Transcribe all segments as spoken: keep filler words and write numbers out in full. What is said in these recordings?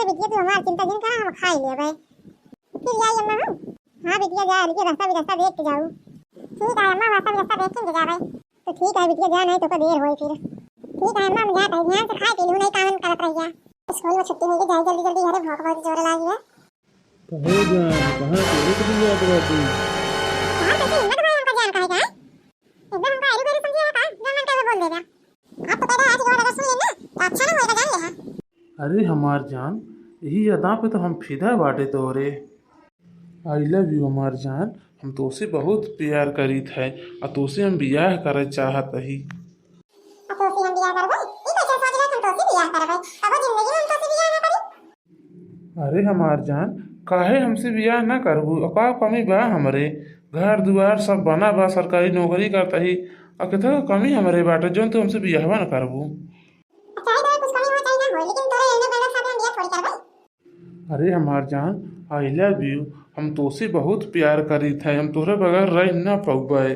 बिटिया, तू हमार चिंता जिन करा, हम खाई लेबै। फिर जाई अम्मा हम। हाँ बिटिया, जा, लेकिन रास्ता बिरास्ता देख के जाऊ। ठीक है अम्मा, रास्ता बिरास्ता देख के जाबै। तो ठीक है बिटिया, जा, नहीं तो का देर होई फिर। ठीक है अम्मा, हम जात है, ध्यान से खाए पी लू, नहीं काम करत रहिया। स्कूल में छुट्टी होई के जाई जल्दी जल्दी घरे, भूख बहुत जोर लागी है। कहो जान, कहाँ के रुक भी जात बाटी? तोहार कैसे हिम्मत भई हमका जान कहे के, हैं? एकदम हमका आलू बेरी समझे है का? जो मन करे बोल देगा। आप तो कहते हैं आज के बाद अगर सुन लेना, तो अच्छा ना होएगा, जान ले हाँ। अरे हमार जान, यही अदा पे तो हम फिदा बाटे तोरे। I love you हमार जान, हम तोसे बहुत प्यार करीत है, आ तोसे हम बियाह करे चाहत ही। आ तोसे हम बियाह करबै? ई कैसे सोच रहे हम तोसे बियाह करबै? अब जिंदगी में हम तोसे बियाह ना करी। अरे हमार जान, काहे हमसे बियाह ना करबू? का कमी बा हमरे? घर दुआर सब बना बा, सरकारी नौकरी करत ही, आ केतना कमी हमरे बाटे जौन तू हमसे बियाहवा ना करबू? चाहे तो कुछ कमी हो चाहे ना हो, लेकिन तोरे एने बेटा साथे हम बियाह थोड़ी करबै। अरे हमार जान, I love you, हम तोसे बहुत प्यार करीत है, हम तोहरे बगैर रह ना पउबै।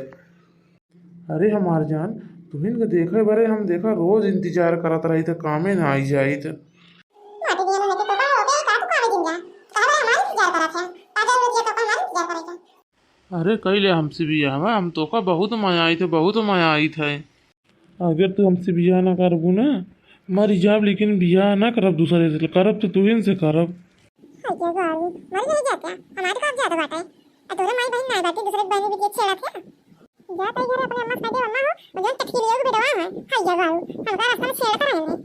अरे हमार जान, तुहिन के देखे बरे हम देखा रोज इंतजार करत रही त कामे ना आई जाइत। माटी दिया में लेके तो का हो गया, का तू कामे दिन जा? काहे बरे हमार इंतजार करत है? का जरूरत है तो हमार इंतजार करे के? अरे कइले हमसे बियाहवा, हम तोका बहुत मया आइत है, बहुत मया आइत है। अगर तू हमसे बियाह ना करबू ना, मरी जाब, लेकिन बियाह ना करब दूसरे से, करब तो तुहिन से करब। हाय क्या गाड़ी, मरी नहीं जात क्या? हमारे को अब जात बाटे। आ तोरे माई बहन ना बाटे, दूसरे के बहन बिटिया छेड़त है। जा तई घरे अपने अम्मा से कह दे, अम्मा हो, मुझे टटकी लियो के बेटवा है। हाय क्या गाड़ी, हमका रास्ता में छेड़त रहे हैं।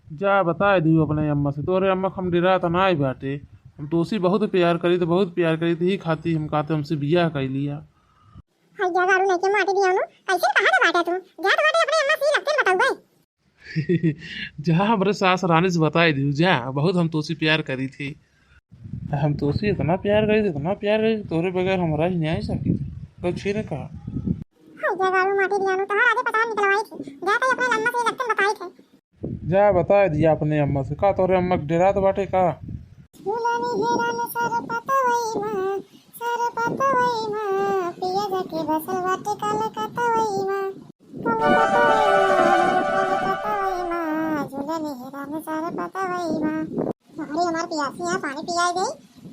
जा बताए दियो अपने अम्मा से, तोरे अम्मा के हम डेरात नाई बाटे। हम तोसी बहुत प्यार करी, तो बहुत प्यार करी, तो ही खाती हम कहते हमसे बियाह कर लिया। हाय क्या गाड़ी लेके माटी दिया नु, कैसे कहा था बाटे तू? जा तो बाटे अपने अम्मा से ही लगते बताऊ भाई। जा हमरे सास रानी से बताई दियो, जा, बहुत हम तोसी प्यार करी थी। हम तोसी इतना प्यार करी थी, इतना प्यार करी थी, तोरे बगैर हम रह नहीं सकी थी। कल छीने कहा। हाय क्या गाड़ी माटी दिया नु, तोहर आगे पता निकलवाई थी। जा तो अपने अम्मा से ही लगते बताई थी। जा बताए दिया अपने अम्मा से, का तोरे अम्मा के डेरात बाटे का? झूलनी हेरन सरपतवई मा, सरपतवई मा, पिया जाके बसल बाटे कलकतवई मा, कलकतवई मा, कलकतवई मा, झूलनी हेरन सरपतवई मा। अरे हमार पियासी है, पानी पियाई दे,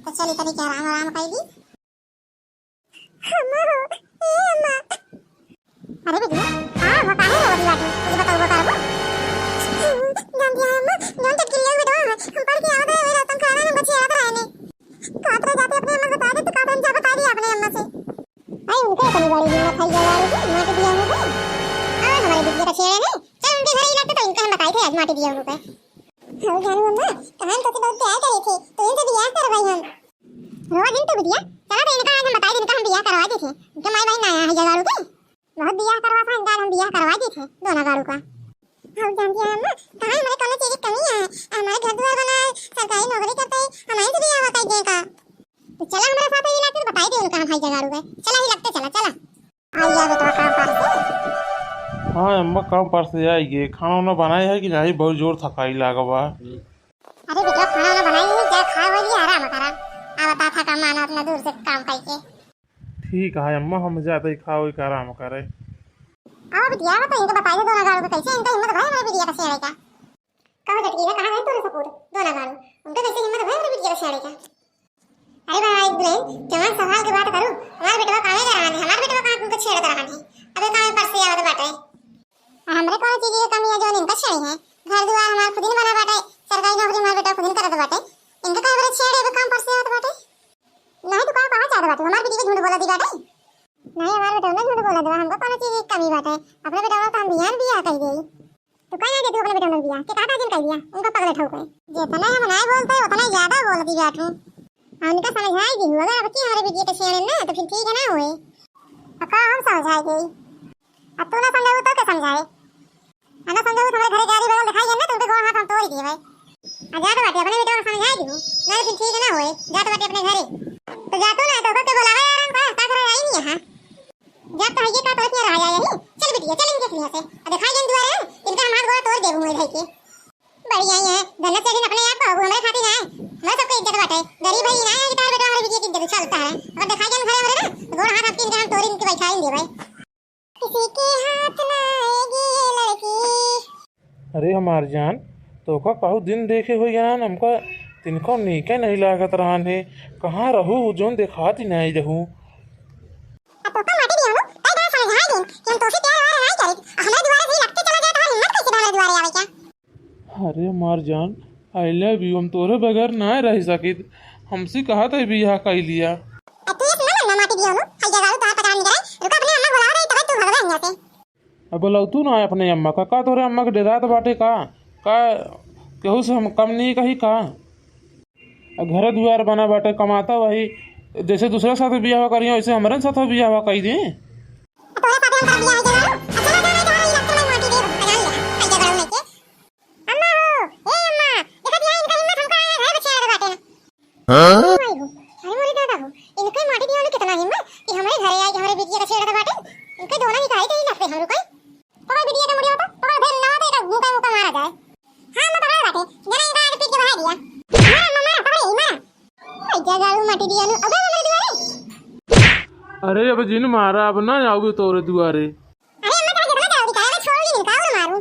तो चली तनी के आराम आराम कर ली। अम्मा हो, ए अम्मा। अरे बिटिया, हाँ हो, काहे रोवत बाटू? कुछ बताओ, बताओ। जान दिया अम्मा, जौन टटकिलिया हुए दवा है, हम पढ़ के आवत रहे, रात हम खाना में बचिया रहत रहे ने। कात रह जाते अपने अम्मा से बता दे, तो कात रह जा बता दिया अपने अम्मा से। आई उनके इतनी बड़ी हिम्मत है, ये वाली की, माटी दिया हुआ है। हाँ, हमारे बिटिया का छेड़े ने, चल उनके घर ही लगते तो इनका हम बताई थे, आज माटी दिया हुआ है। हाँ, जानू अम्मा, कहाँ तो बहुत प्यार करे थे, तो इनसे बियाह करवाई हम। रोवा जिन तू बिटिया, चला तो इनका आज हम बताई दे, इनका हम बियाह करवा देथे। इनके माई बहन ना आया है जगाड़ू के। बहुत बियाह करवा था इनका, आज हम बियाह करवा देथे दोनों गाड़ू का। हम जानती है अम्मा, कहाँ हमारे कौनो चीज की कमी है? हमारे घर दुआर बना है, सरकारी नौकरी करते हैं, हमारे से बियाह होता है का? तो चला हमारे साथ ये लाके बताई दे उनका हम हाई जगाड़ू के। चला ही लगते चला, चला। आ गया बेटवा काम पर से? हाँ अम्मा, काम पर से आई गे। खाना वाना बनाई है कि नहीं? बहुत जोर थकाई लागा बा। अरे बेटवा, खाना वाना बनाई है, जा खा वाली आराम करा। आ बता था काम आना अपना दूर से काम करके। ठीक है अम्मा, हम जाते ही खाओ एक आराम करे। आओ बिटिया, आओ तो इनके बताइए दोनों गाड़ू को कैसे इनका हिम्मत भाई हमारे बिटिया का छेड़े का। कहो जटकी है, कहाँ गए तोरे सपूत? दोनों गाड़ू। उनके कैसे हिम्मत भाई हमारे बिटिया का छेड़े का? अरे भाई दुल्हन, जवान संभाल के बात करू, हमार बेटवा कामे के रहन है, हमार बेटवा कहाँ तुमको छेड़त रहन है, अबे कामे पर से आवत बाटे। आ हमरे कौन चीज के कमी है जो इनका छेड़ी है? घर दुआर हमार खुदिन बना बाटे, सरकारी नौकरी हमार बेटवा खुदिन करत बाटे, इनका काहे बरे छेड़े, अबे काम पर से आवत बाटे। नहीं तो का कहा चाहत बाटे, हमार बेटी के झूठ बोला दी बाटे। नहीं हमार बेटवा ना झूठ बोला देवा, हमको कौन चीज की कमी बाटे, अपने बेटवा का हम बिहान बियाह कर देई। तो कहीं ना दे तू अपने बेटा में बिया, के कहा था जिन कह दिया, उनका पगले ठोक है। जितना हम नहीं बोलते, उतना ही ज्यादा बोल दी बाटू। हम उनका समझाई दी, अगर अब की हमारे बेटिया के छेड़े ना, तो फिर ठीक है ना होए। अब का हम समझाई दी? अब तू ना समझाऊ तो के समझाए? हम ना समझाऊ तो हमारे घरे गाड़ी बगल दिखाई ना, तो उनके गोड़ हाथ हम तोड़ दिए भाई। आ जा तो बाटे, अपने बेटा को समझाई दी, नहीं फिर ठीक है ना होए, जा तो बाटे अपने घरे। तो जा तू ना, तो के बुलावा यार, हम का, का करे आई नहीं यहाँ। जब तो हइये का तोरे पिया रहा जाए यही। चल बिटिया, चल इनके यहाँ से। अब दिखाई जन दुआरे, इनका हम हाथ गोड़ तोड़ देबू मैं धई के। बढ़िया ही है, धन्ना से दिन अपने आप को, हमरे खातिर ना है। हमरे सबके इज्जत बाटे। गरीब है, ये ना है कि तार बेटा हमारे बिटिया की इज्जत उछालता है। अगर दिखाई जन घरे हमरे ना, तो गोड़ हाथ आपके इनके हम तोड़ इनके बैठा ही दे भाई। किसी के हाथ ना आएगी ये लड़की। अरे हमार जान, तोका कहू दिन देखे हो यार, हमका तिनको नीके नहीं लागत रहन है। कहाँ रहू, जौन देखात ही नहीं रहू। अब तोका माटी दियो नु, कई बार समझाए दिन कि हम तोसे प्यार व्यार नहीं करित, आ हमरे दुआरे से ही लपटे चला जाए, तोहार हिम्मत कैसे बा हमरे दुआरे आवे क्या? अरे हमार जान, I love you, हम तोरे बगैर ना रह सकित। हमसे कहा था बियाह कर लिया। आ तू ये सुना ना माटी दियो नु, हई जगाड़ू तोहार पता नहीं करे, रुका अपने अम्मा बुलावा दे, तब तू भगवे यहाँ से। अब बोलौतू ना अपने अम्मा का, का तोरे अम्मा के डेरात बाटे का? का केहू से हम कम नहीं कही का? अब घर दुआर बना बाटे, कमाता वही, जैसे दूसरे साथ बियाह करियो, वैसे हमरे साथ बियाह कई दी। तोरे साथ हम कर बियाह है जरूर। अच्छा ना, जाने, जाने, ये लगता है माटी दे, भगा ले, ऐसा करो नहीं के। अम्मा हो, ए अम्मा, देखत यहाँ इनका हिम्मत हमका आया, घर बच्चे लगे बाटे ना। हाँ? ओ माई हो, अरे मोरे दादा हो, इनके माटी दिया ने कितना हिम्मत कि हमरे घरे आई, हमरे बिटिया का छेड़ दे बाटे। इनके दोनों ही काहे के ही नखरे हम रुकल। पकड़ बिटिया के मुड़िया होता, पकड़ भेल ना होता, एका मुका मुका मारा जाए। हाँ, मैं पकड़ बाटे, जना इनका आगे पीट के बहा दिया। मारा, मारा, मारा, पकड़े, मारा। ऐ जगाड़ू माटी दिया नु, अबे हमरे दुआरे। अरे अब जिन मारा, अब ना आउबे तोरे दुआरे। अरे अम्मा, तोरा जितना जल्दी कहे, मैं छोड़ ली, का और मारू?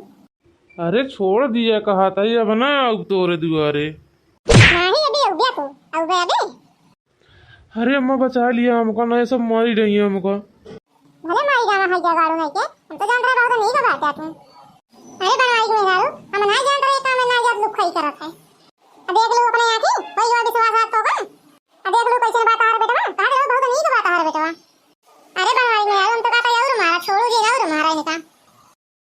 अरे छोड़ दिया कहा था, अब ना आउब तोरे दुआरे। नहीं, अभी हो गया तू, हो गया अभी। अरे अम्मा बचा लिया हमका, नहीं सब मारी रही है हमका। भले मारी जाना है जगाड़ू नहीं के, हम तो जान रहे बहुत नहीं का बात है तू।